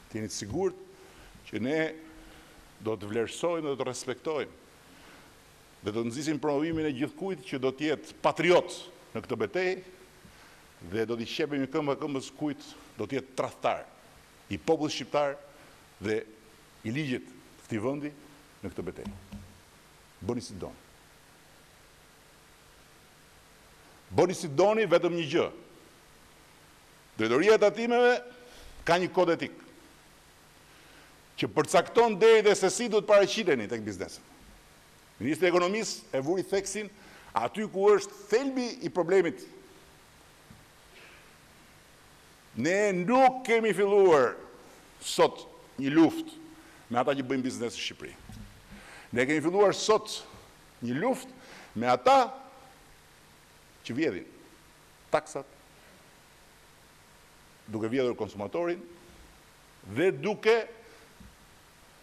Të jeni të sigurt që ne do të vlerësojmë dhe do të respektojmë dhe do të nxisim promovimin e gjithkujt që do të jetë patriot në këtë betejë dhe do t'i qepemi këmba këmbës kujt do të jetë tradhtar i popullit shqiptar dhe i ligjit të këtij vendi në këtë betejë. Bëni si doni. Bëni si doni vetëm një gjë. Drejtoria e Tatimeve ka një kod etik që përcakton deri dhe se si duhet paraqiteni tek bizneset. Ministri i Ekonomisë e vuri theksin aty ku është thelbi i problemit. Ne nuk kemi filluar sot një luftë me ata që bëjnë biznes në Shqipëri. Ne kemi filluar sot një luftë me ata që vjedhin taksat, duke vjedhur konsumatorin dhe duke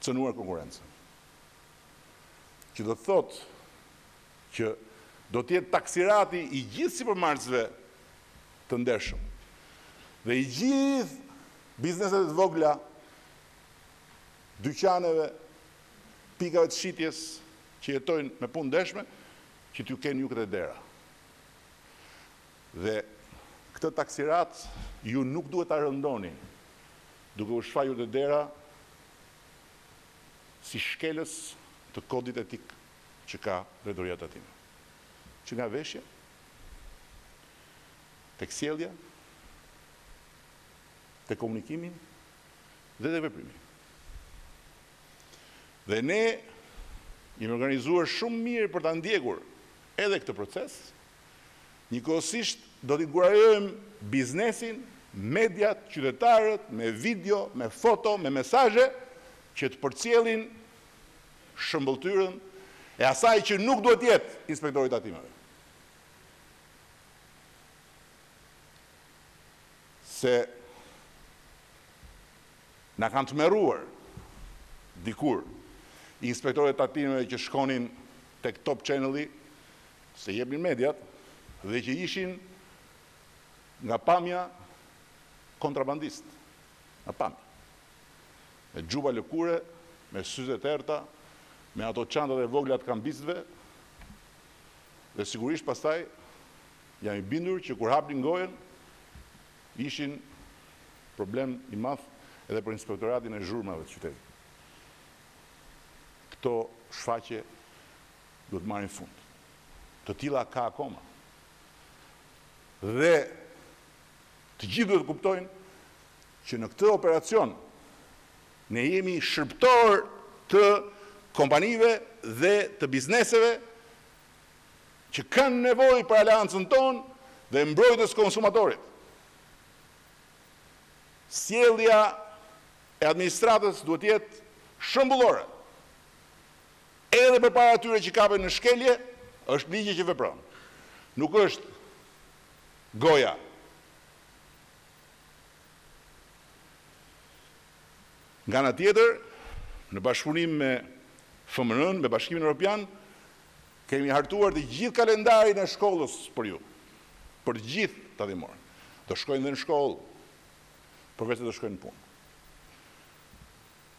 cënuar konkurrencën. Që do të thotë që do të jetë taksirati i gjithë sipërmarrësve të ndershëm dhe i gjithë bizneseve të vogla, dyqaneve, pikave të shitjes që jetojnë me punë ndershme, që t'ju kenë ju te dera. Dhe këtë taksirat ju nuk duhet ta rëndoni duke u shfaqur te dera si shkelës të kodit etik që ka Drejtoria e Tatimeve. Që nga veshja, tek sjellja, te komunikimi dhe te veprimi. Dhe ne jemi organizuar shumë mirë për ta ndjekur edhe këtë proces, njëkohësisht do të inkurajojmë biznesin, mediat, qytetarët me video, me foto, me mesazhe që të përcjellin shëmbëlltyrën e asaj që nuk duhet të jetë inspektori i tatimeve. Se na kanë tmerruar dikur inspektorët e tatimeve që shkonin tek Top Channel-i, se jepnin mediat, dhe që ishin nga pamja kontrabandistë, nga pamja. Me xhupa lëkure, me syze të errëta, me ato çantat e vogla të kambistëve, dhe sigurisht pastaj jam i bindur që kur hapnin gojën, ishin problem i madh edhe për inspektoratin e zhurmave të qytetit. Këto shfaqje duhet të marrin fund. Të tilla ka akoma. Dhe të gjithë duhet të kuptojnë që në këtë operacion ne jemi shërbëtor të kompanive dhe të bizneseve që kanë nevojë për aleancën tonë dhe mbrojtës konsumatorit. Sjellja e administratës duhet të jetë shembullore. Edhe përpara atyre që kapen në shkelje, është ligji që vepron. Nuk është goja. Nga ana tjetër, në bashkëpunim me FMN-n, me Bashkimin Evropian, kemi hartuar të gjithë kalendarin e shkollës për ju, për të gjithë tatimorët. Do shkojnë dhe në shkollë, përveç se do shkojnë në punë.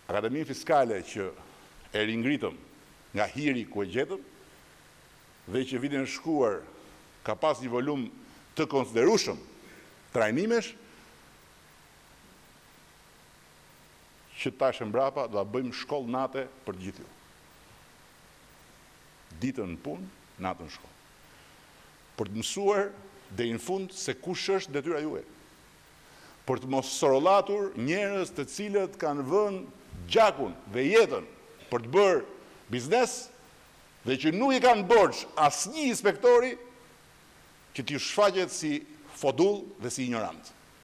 Akademinë Fiskale që e ringritëm nga hiri ku e gjetëm dhe që vitin e shkuar ka pas një volum të konsiderueshëm trajnimesh, që tash e mbrapa do ta bëjmë shkollë nate për të gjithë ju. Ditën në punë, natën në shkollë. Për të mësuar deri në fund se kush është detyra juaj. Për të mos sorollatur njerëz të cilët kanë vënë gjakun dhe jetën për të bërë biznes dhe që nuk i kanë borxh asnjë inspektori që t'ju shfaqet si fodull dhe si injorant.